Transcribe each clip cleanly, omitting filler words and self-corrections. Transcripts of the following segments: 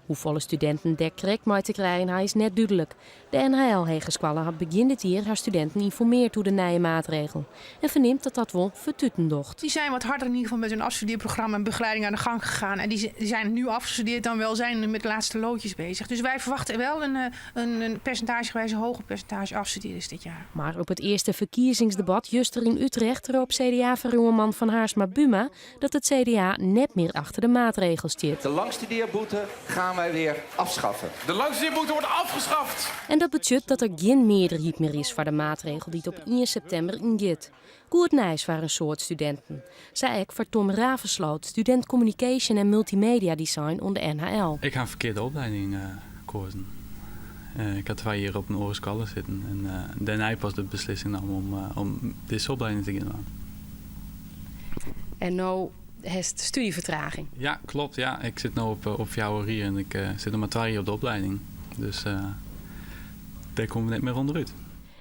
Hoefolle studinten dêr krekt mei te krijen ha is net dúdlik. De NHL Hegeskoalle hat begjin dit jier har studinten ynformeard oer de nije maatregel en fernimt dat dat wol fertuten docht. Die zijn wat harder in ieder geval met hun afstudeerprogramma en begeleiding aan de gang gegaan. En die zijn nu afgestudeerd dan wel zijn met de laatste loodjes bezig. Dus wij verwachten wel een, eh, een, een percentagegewijs hoger percentage afstudeerders dit jaar. Mar op it earste ferkiezingsdebat juster yn Utrecht rôp CDA-foaroanman Van Haersma Buma dat it CDA net mear achter de maatregel stiet. De langstudeerboete gaan wij weer afschaffen. De langstudeerboete wordt afgeschaft! En dat betsjut dat der gjin mearderheid mear is foar de maatregel dy't op ien septimber yngiet. Goed nijs foar in soad studinten. Sa ek foar Tom Ravensloot, studint Communication en Multimedia Design oan de NHL. Ik ha in ferkearde opleiding koazen. Ik ha twa jier op in oare skoalle sitten en dêrnei pas de beslissing naam om om dizze opleiding te gean dwaan. En no hast studiefertraging? Ja, klopt. Ja. Ik sit no op op fjouwer jier en ik sit noch mar twa jier op de opleiding. Dus dêr komme we net mear ûnderút.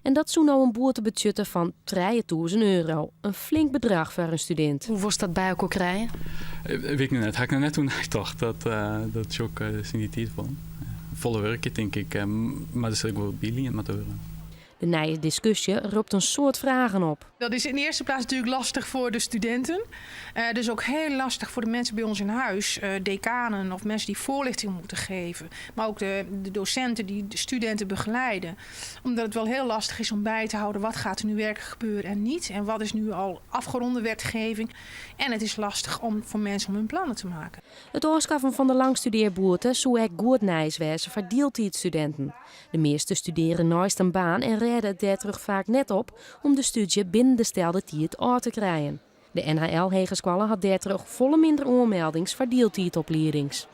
En dat soe no in boete betsjutte fan 3000 euro, in flink bedrach foar in studint. Hoe wolst dat by elkoar krije? Wit ik noch net. Ha ik noch net oer neitocht. Dat dat sjoch ik tsjin dy tiid wol. Folle wurkje tink ik, mar der sil ek wol byliend moatte wurde. De nije diskusje ropt in soad fragen op. Dat is in de eerste plaats natuurlijk lastig voor de studenten. Uh, dus ook heel lastig voor de mensen bij ons in huis, uh, decanen of mensen die voorlichting moeten geven. Maar ook de, de docenten die de studenten begeleiden. Omdat het wel heel lastig is om bij te houden wat gaat er nu werkelijk gebeuren en niet. En wat is nu al afgeronde wetgeving. En het is lastig om voor mensen om hun plannen te maken. It ôfskaffen fan de langstudearboete soe ek goed nijs wêze foar dieltiidstudinten. De measte studearje neist in baan en rêde it dêrtroch faak net op om de stúdzje binnen de stelde tiid ôf te krijen. De NHL Hegeskoalle hat dêrtroch folle minder oanmeldings foar dieltiidopliedings.